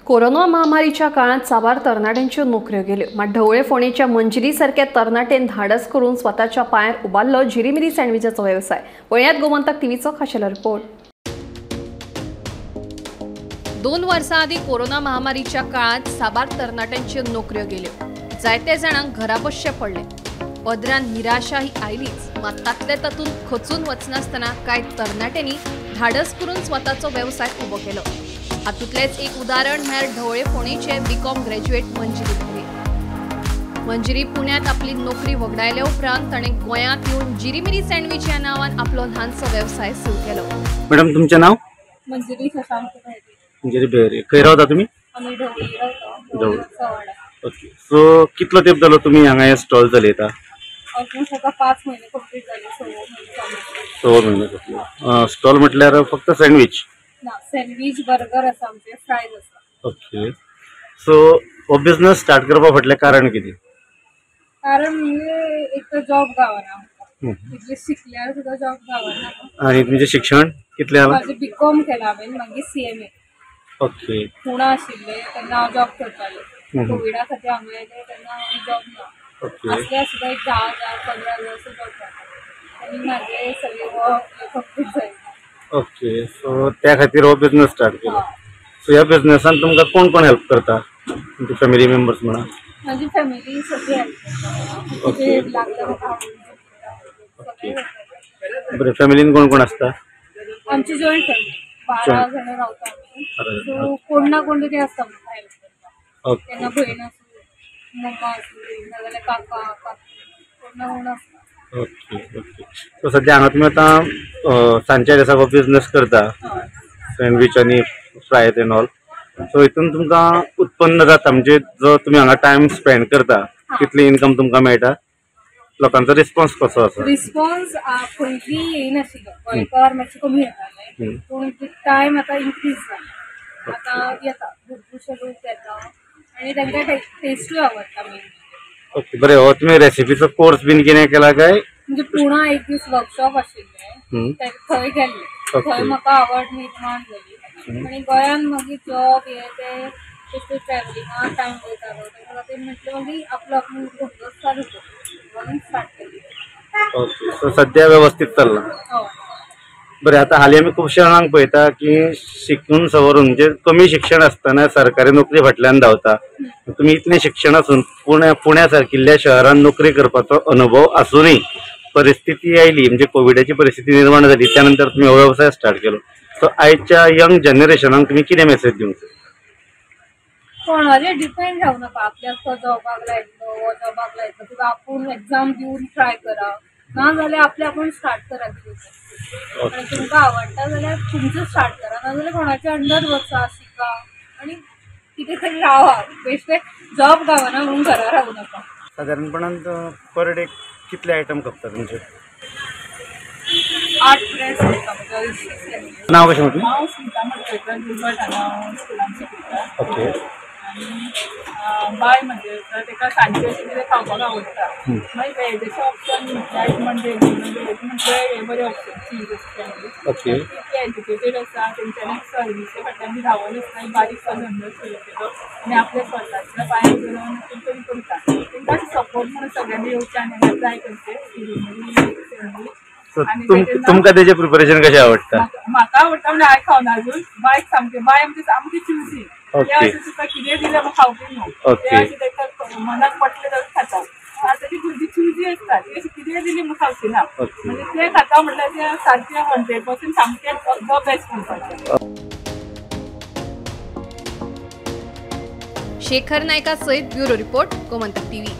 Corona महामारीच्या काळात साबार तरणाट्यांच्यो नोकऱ्यो गेल्यो, मात ढवळे फोंडेच्या मंजिरी सारक्या तरणाट्यान धाडस करून स्वताच्या पांयार उबारलो झिरीमिरी सँडविचाचो वेवसाय. पळयात गोमंतक टीव्हीचो खाशेलो रिपोर्ट. 2 वर्सां आदीं कोरोना महामारीच्या काळात साबार तरणाट्यांच्यो नोकऱ्यो गेल्यो, जायते जाणांक घरा बसचें पडलें. पदरान निराशा ही आयलीच, मात तातले तातूंत खचून वचनासतना कांय तरणाट्यांनी धाडस करून स्वताचो वेवसाय उबो केलो. हातूंतलेंच एक उदाहरण म्हळ्यार ढवळे फोंडेचे बीकॉम ग्रॅज्युएट मंजिरी भेरे. मंजिरी पुण्यात आपली नोकरी वगडायल्या उपरांत ताणें गोंयांत येवन झिरीमिरी सँडविच ह्या नांवान आपलो ल्हानसो वेवसाय सुरू केलो. मॅडम, तुमचें नांव? मंजिरी शशांक भेरे. मंजिरी भेरे, खंय रावता तुमी? आमी ढवळी रावता. ढवळी. ओके, सो कितलो तेंप जालो तुमी हांगा हे स्टॉल चलयता? ऑलमोस्ट आता 5 महिने कंप्लीट झाले. 6 महिने. 6 महिने कंप्लीट. स्टॉल म्हटल्यार फक्त सँडविच? ना, सँडविच, बर्गर आसा आमचे, फ्रायज आसा. ओके, सो हो बिझनेस स्टार्ट करपा फाटलें कारण कितें? कारण म्हणजे एक तर जॉब गावना आमकां, इतलें शिकल्यार सुद्दां जॉब गावना. आनी तुमचें शिक्षण कितलें जालां? म्हाजें बीकॉम केलां हांवें, मागीर CMA. Okay. Pune आशिल्लें तेन्ना हांव जॉब करतालें. कोविडा खातीर हांगा येयलें तेन्ना हांवें जॉब ना. असल्यार सुद्दां एक 10 हजार 15 हजार असो जॉब जाता आनी म्हाजें सगळें कंप्लीट जायना. ओके, सो त्या खातीर हो बिझनेस स्टार्ट केलो. सो ह्या बिझनेसान तुमकां कोण कोण हेल्प करता? तुमचे फॅमिली मेंबर्स म्हणा? म्हाजी फॅमिली सगळी हेल्प करता. ओके, लागलं म्हाका हाडून. ओके, बरें. फॅमिलीन कोण कोण आसता? आमची जॉयंट फॅमिली, 12 जाणां रावता आमी. सो कोण ना कोण तरी आसता म्हाका हेल्प करता. केन्ना भयण आसूं, मम्मा आसूं, नाजाल्यार काका काकी, कोण ना कोण आसता. Okay okay. सो सद्या हांगा तुमी आतां सांजच्या दिसा हो बिझनेस करता, सँडवीच आनी फ्रायज एंड ऑल. सो हितून तुमकां उत्पन्न जाता? म्हणजे जो तुमी हांगा टायम स्पेंड करता तितली इनकम तुमकां मेळटा? लोकांचो रिस्पॉन्स कसो आसा? रिस्पॉन्स पयलीं येयनाशिल्लो, गोंयकार मातशें कमी येताले, पूण टायम आतां इन्क्रीज जाला. आतां येता भरपूरशे लोक येता आनी तांकां टेस्टूय आवडटा मेन. ओके, बरें. हो तुमी रेसिपीचो कोर्स बीन कितें केला काय? म्हणजे पुणा एक दीस वर्कशॉप आशिल्लें थंय गेल्लें, थंय म्हाका आवड निर्माण जाली. आनी गोंयांत मागीर जॉब हे ते बेश्टे ट्रॅव्हलिंगाक टायम वयतालो, तेका खातीर म्हटलें मागीर आपलो आपूण धंदो चालू करूं म्हणून स्टार्ट केलें. ओके, सो सद्या वेवस्थीत चल्लां. हय. बरें, आतां हालीं आमी खुबश्या जाणांक पळयता की शिकून सवरून, म्हणजे कमी शिक्षण आसतना सरकारी नोकरी फाटल्यान धांवता. तुमी इतलें शिक्षण आसून पुण्या सारकिल्ल्या शहरान नोकरी करपाचो अनुभव आसूनय परिस्थिती आयली, म्हणजे कोविडाची परिस्थिती निर्माण जाली, त्या नंतर तुमी हो वेवसाय स्टार्ट केलो. सो आयच्या यंग जनरेशनाक तुमी कितें मेसेज दिवंक सोदता? कोणाचेर डिपेंड रावूं नाका, आपल्याक तो जॉबाक लायतलो, हो जॉबाक लायतलो, किंवा आपूण एग्जाम दिवन ट्राय करा, ना जाल्यार आपलें आपूण स्टार्ट करा कितें. आनी तुमकां आवडटा जाल्यार तुमचें स्टार्ट करा, ना जाल्यार कोणाच्या अंडर वचा, शिका आनी कितें तरी रावा. बेश्टें जॉब गावना म्हणून घरा रावूं नाका. सादारणपणान पर डे कितले आयटम खपता तुमचे? 8 ब्रेड्स खपता म्हणजे. नांव कशें म्हटलें? हांव स्मिता मडकयकर, गुलबर्ट हांगा स्कुलान शिकयता. ओके. आनी बाय म्हणजे ताका सांजचें अशें कितें खावपाक आवडटा, मागीर वेजाचें ऑप्शन म्हटल्यार म्हणजे वेज म्हटल्यार हें बरें ऑप्शन चीज आसता. ओके. तितले एज्युकेटेड आसा, तेंच्यांनी सर्विसे फाटल्यान बी धांवनासतना बारीकसो धंदो सुरू केलो आनी आपल्या स्वताच्या पांयार धरून कितें तरी करता. तेंकां सपोर्ट म्हणून सगळ्यांनी येवचें आनी ट्राय करचें सँडवीच. तुमकां तेजें प्रिपरेशन कशें आवडटा? म्हाका आवडटा म्हणजे हांवें खावना अजून. बायक सामकें, बाय आमची सामकी चुजी, ते अशें तुका कितें दिलें खावपी न्हू, ते अशें ताका मनाक पटलें जाल्यार खाता. आतां ती भुरगीं चुजी आसता, ती अशी कितें दिली म्हूण खावची ना, म्हणजे ते खाता म्हटल्यार ते सारकें 100% सामकें the best म्हणपाचें. शेखर नायका सयत ब्युरो रिपोर्ट, गोमंतक टीव्ही.